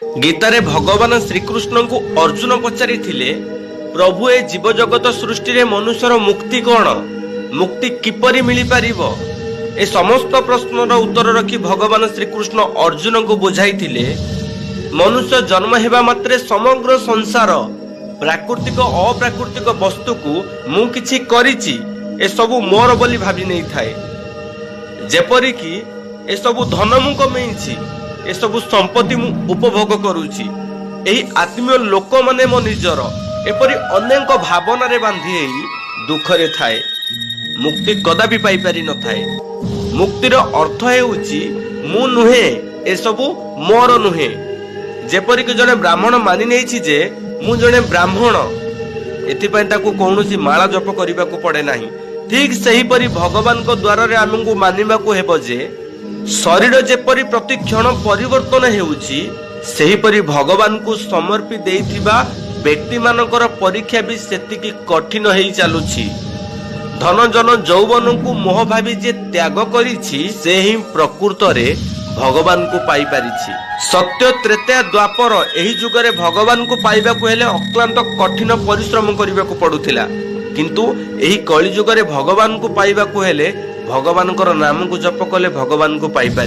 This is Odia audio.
ଗୀତାରେ ଭଗବାନ ଶ୍ରୀକୃଷ୍ଣଙ୍କୁ ଅର୍ଜୁନ ପଚାରିଥିଲେ, ପ୍ରଭୁ, ଏ ଜୀବଜଗତ ସୃଷ୍ଟିରେ ମନୁଷ୍ୟର ମୁକ୍ତି କ'ଣ? ମୁକ୍ତି କିପରି ମିଳିପାରିବ? ଏ ସମସ୍ତ ପ୍ରଶ୍ନର ଉତ୍ତର ରଖି ଭଗବାନ ଶ୍ରୀକୃଷ୍ଣ ଅର୍ଜୁନଙ୍କୁ ବୁଝାଇଥିଲେ, ମନୁଷ୍ୟ ଜନ୍ମ ହେବା ମାତ୍ରେ ସମଗ୍ର ସଂସାର ପ୍ରାକୃତିକ ଅପ୍ରାକୃତିକ ବସ୍ତୁକୁ ମୁଁ କିଛି କରିଛି, ଏସବୁ ମୋର ବୋଲି ଭାବି ନେଇଥାଏ। ଯେପରିକି ଏସବୁ ଧନ ମୁଁ କମେଇଛି, ଏସବୁ ସମ୍ପତ୍ତି ମୁଁ ଉପଭୋଗ କରୁଛି, ଏହି ଆତ୍ମୀୟ ଲୋକମାନେ ମୋ ନିଜର, ଏପରି ଅନେକ ଭାବନାରେ ବାନ୍ଧି ହେଇ ଦୁଃଖରେ ଥାଏ, ମୁକ୍ତି କଦାପି ପାଇପାରି ନଥାଏ। ମୁକ୍ତିର ଅର୍ଥ ହେଉଛି ମୁଁ ନୁହେଁ, ଏସବୁ ମୋର ନୁହେଁ। ଯେପରିକି ଜଣେ ବ୍ରାହ୍ମଣ ମାନି ନେଇଛି ଯେ ମୁଁ ଜଣେ ବ୍ରାହ୍ମଣ, ଏଥିପାଇଁ ତାକୁ କୌଣସି ମାଳା ଜପ କରିବାକୁ ପଡେ ନାହିଁ। ଠିକ ସେହିପରି ଭଗବାନଙ୍କ ଦ୍ୱାରରେ ଆମକୁ ମାନିବାକୁ ହେବ ଯେ ଶରୀର ଯେପରି ପ୍ରତି କ୍ଷଣ ପରିବର୍ତ୍ତନ ହେଉଛି, ସେହିପରି ଭଗବାନଙ୍କୁ ସମର୍ପି ଦେଇଥିବା ବ୍ୟକ୍ତିମାନଙ୍କର ପରୀକ୍ଷା ବି ସେତିକି କଠିନ ହେଇ ଚାଲୁଛି। ଧନ ଜନ ଯୌବନକୁ ମୋହ ଭାବି ଯେ ତ୍ୟାଗ କରିଛି, ସେ ହିଁ ପ୍ରକୃତରେ ଭଗବାନଙ୍କୁ ପାଇପାରିଛି। ସତ୍ୟ, ତ୍ରେତୟା, ଦ୍ୱାପର ଏହି ଯୁଗରେ ଭଗବାନଙ୍କୁ ପାଇବାକୁ ହେଲେ ଅକ୍ଳାନ୍ତ କଠିନ ପରିଶ୍ରମ କରିବାକୁ ପଡୁଥିଲା, କିନ୍ତୁ ଏହି କଳି ଯୁଗରେ ଭଗବାନଙ୍କୁ ପାଇବାକୁ ହେଲେ ଭଗବାନଙ୍କର ନାମକୁ ଜପ କଲେ ଭଗବାନଙ୍କୁ ପାଇପାରିବ।